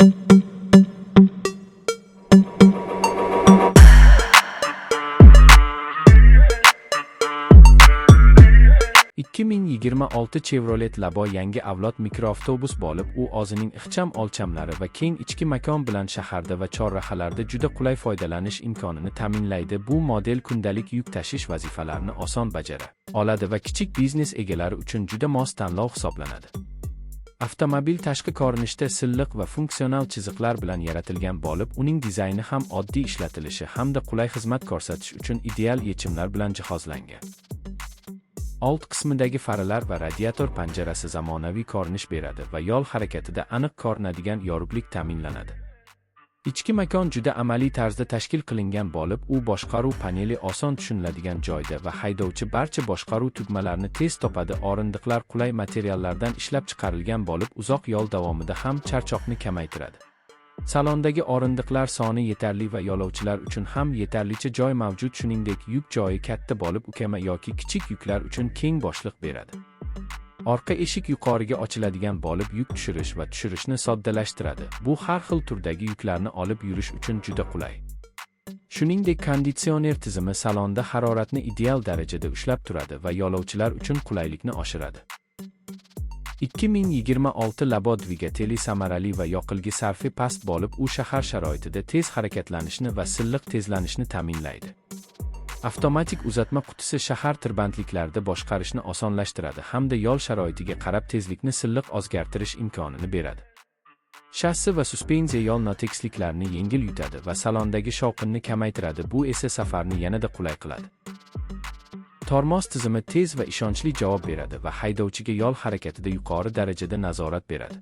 2026 Chevrolet Labo yangi avlod mikroavtobus bo'lib, u o'zining ixcham o'lchamlari va keng ichki makon bilan shaharda va chorrahalarda juda qulay foydalanish imkonini ta'minlaydi. Bu model kundalik yuk tashish vazifalarini oson bajara oladi va kichik biznes egalari uchun juda mos tanlov hisoblanadi. Avtomobil tashqi ko'rinishda silliq va funksional chiziqlar bilan yaratilgan bo'lib, uning dizayni ham oddiy ishlatilishi hamda qulay xizmat ko'rsatish uchun ideal yechimlar bilan jihozlangan. Old qismidagi faralar va radiator panjarasi zamonaviy ko'rinish beradi va yo'l harakatida aniq ko'rinadigan yorug'lik ta'minlanadi. Ichki makon juda amaliy tarzda tashkil qilingan bo'lib, u boshqaruv paneli oson tushuniladigan joyda va haydovchi barcha boshqaruv tugmalarini tez topadi. O'rindiqlar qulay materiallardan ishlab chiqarilgan bo'lib, uzoq yo'l davomida ham charchoqni kamaytiradi. Salondagi o'rindiqlar soni yetarli va yo'lovchilar uchun ham yetarlicha joy mavjud, shuningdek, yuk joyi katta bo'lib, ukama yoki kichik yuklar uchun keng bo'shliq beradi. Orqa eshik yuqoriga ochiladigan bo'lib, yuk tushirish va tushirishni soddalashtiradi. Bu har xil turdagi yuklarni olib yurish uchun juda qulay. Shuningdek, konditsioner tizimi salonda haroratni ideal darajada ushlab turadi va yo'lovchilar uchun qulaylikni oshiradi. 2026 Labo dvigateli samarali va yoqilg'i sarfi past bo'lib, u shahar sharoitida tez harakatlanishni va silliq tezlanishni ta'minlaydi. Avtomatik uzatma qutisi shahar tirbandliklarida boshqarishni osonlashtiradi hamda yo'l sharoitiga qarab tezlikni silliq o'zgartirish imkonini beradi. Shassi va suspenziya yo'l notekisliklarini yengil yutadi va salondagi shovqinni kamaytiradi, bu esa safarni yanada qulay qiladi. Tormoz tizimi tez va ishonchli javob beradi va haydovchiga yo'l harakatida yuqori darajada nazorat beradi.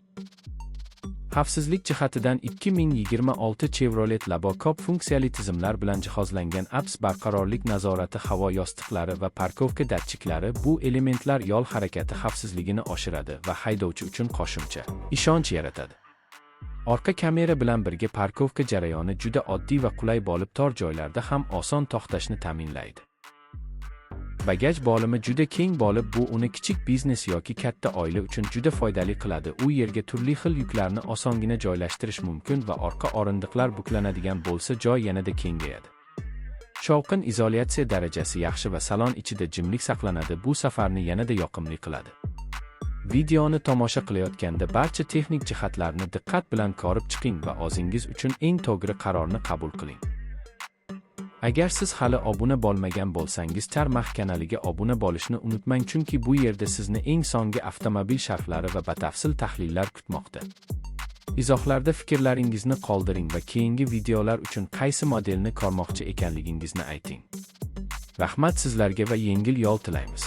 Xavfsizlik jihatidan 2026 Chevrolet Labo ko'p funksiyali tizimlar bilan jihozlangan: ABS, barqarorlik nazorati, havo yostiqlari va парковка datchiklari. Bu elementlar yo'l harakati xavfsizligini oshiradi va haydovchi uchun qo'shimcha ishonch yaratadi. Orqa kamera bilan birga парковка jarayoni juda oddiy va qulay bo'lib, tor joylarda ham oson to'xtashni ta'minlaydi. Bagaj bo'limi juda keng bo'lib, bu uni kichik biznes yoki katta oila uchun juda foydali qiladi. U yerga turli xil yuklarni osongina joylashtirish mumkin va orqa o'rindiqlar buklanadigan bo'lsa, joy yanada kengayadi. Shovqin izolyatsiya darajasi yaxshi va salon ichida jimlik saqlanadi. Bu safarni yanada yoqimli qiladi. Videoni tomosha qilayotganda barcha texnik jihatlarni diqqat bilan ko'rib chiqing va o'zingiz uchun eng to'g'ri qarorni qabul qiling. Agar siz hali obuna bo'lmagan bo'lsangiz, Tarmax kanaliga obuna bo'lishni unutmang, chunki bu yerda sizni eng so'nggi avtomobil sharhlari va batafsil tahlillar kutmoqda. Izohlarda fikrlaringizni qoldiring va keyingi videolar uchun qaysi modelni ko'rmoqchi ekanligingizni ayting. Rahmat sizlarga va yengil yo'l tilaymiz.